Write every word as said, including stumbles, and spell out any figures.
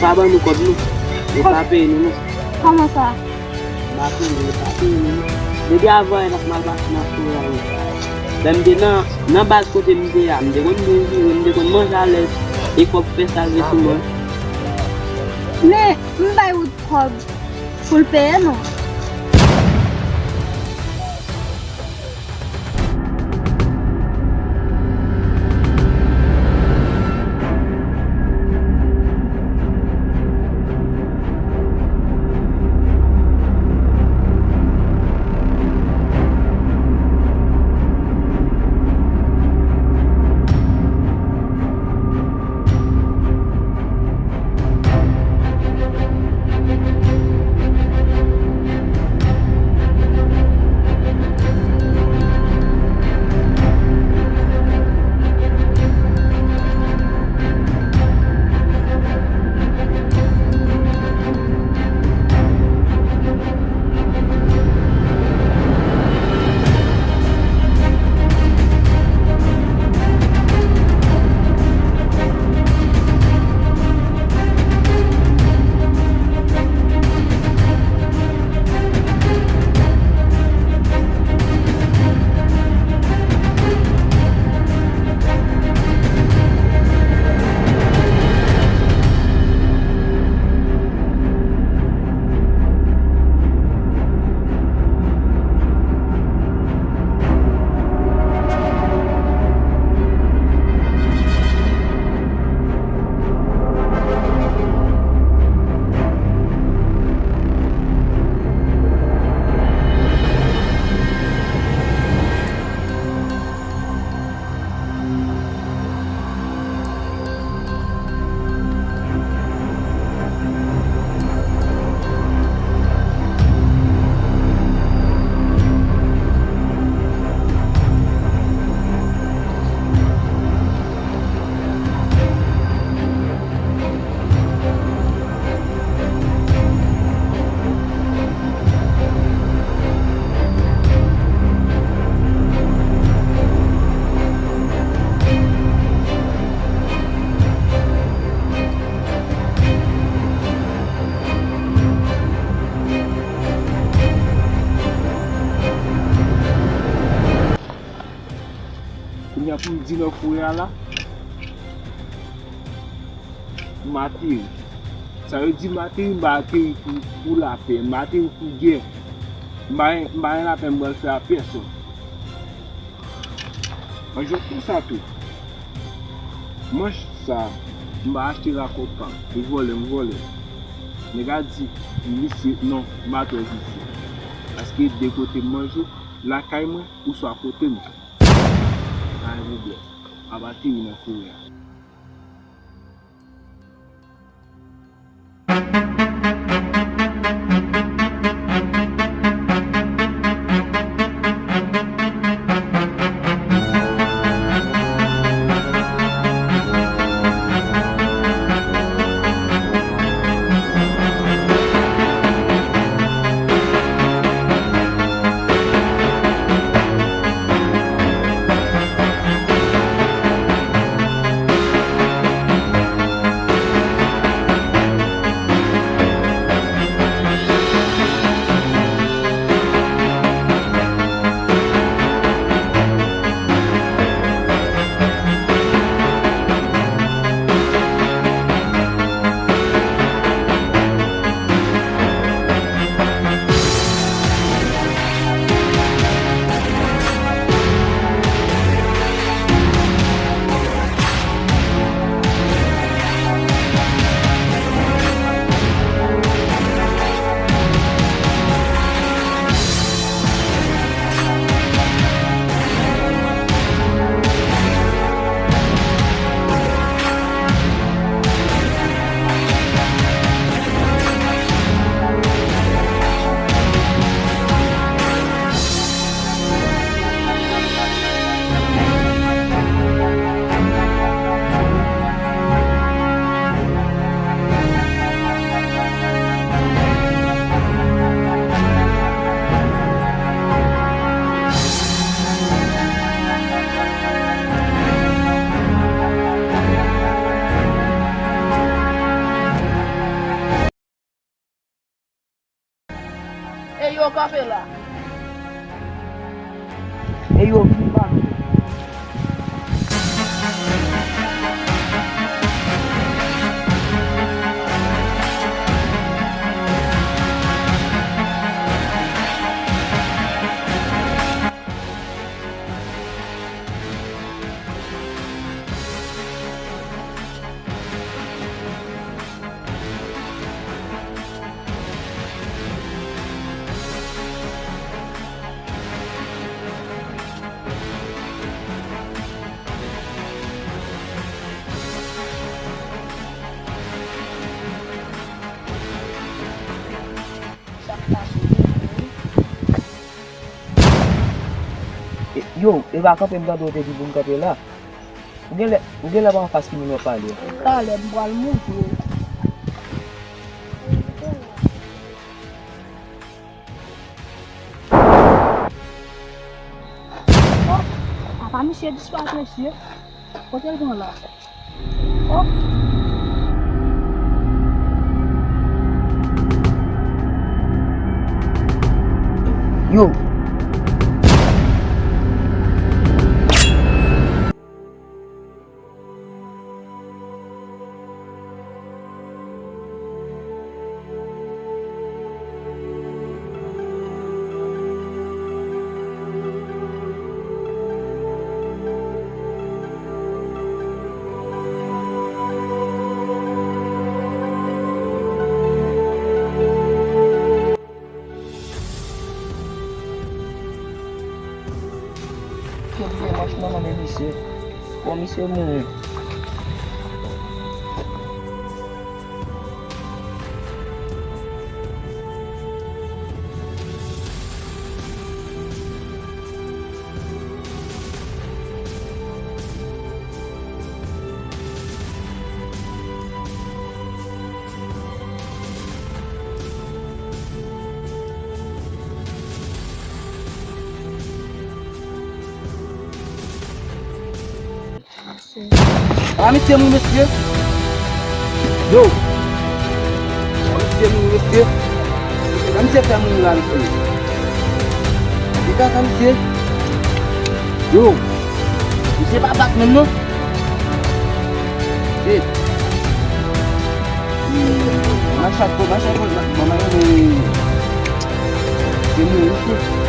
pa ban nou kòb nou. Yo pa peye nou non. Kòman sa? M pa konnen, yo pa peye nou non. Depi avan yè n ap mal pase nan forè a wi. Lè m te nan, nan baz kote m te a, m te konn byen viv, m te konn manje alèz, e kòb fè sa vre sou mwen. Men, m bay Wood kòb pou l peye nou. Kounye a pou m di nan forè a la, m ateri. Sa yo di m ateri, m pa ateri pou, pou lapè, m ateri pou gè. M pa, m pa gen lapè m pral fè a pèsòn. An jwèt konsa tou. Manch sa, m pa achte l ak kòb pa m. E vòlè, m vòlè. Nèg la di, misye, non, m pa twò visye. Paske de kote m manje, lakay mwen, oswa kote m. Pa gen pwoblèm. M ap ateri nan forè a. Yo kanpe la. E yo vini pa nou. Yo, e pa kanpe m tande w te di pou m kanpe la. Ou genlè, ou genlè pa anfas ki moun w ap pale a. Talè m pral montre w. Oh, apa misye disparèt, mesye? Kote l pran la? Oh. Yo. Kèt, manch manman men misye. Bon, misye mouri. A, misye mouri, mesye. Yo. A, misye mouri, mesye. Sa misye fè mouri la, mesye? Gade sa misye. Yo. Misye pa bat menm, non. Shit. Hmm, machat, machat, machat, machat, misye mouri, mesye.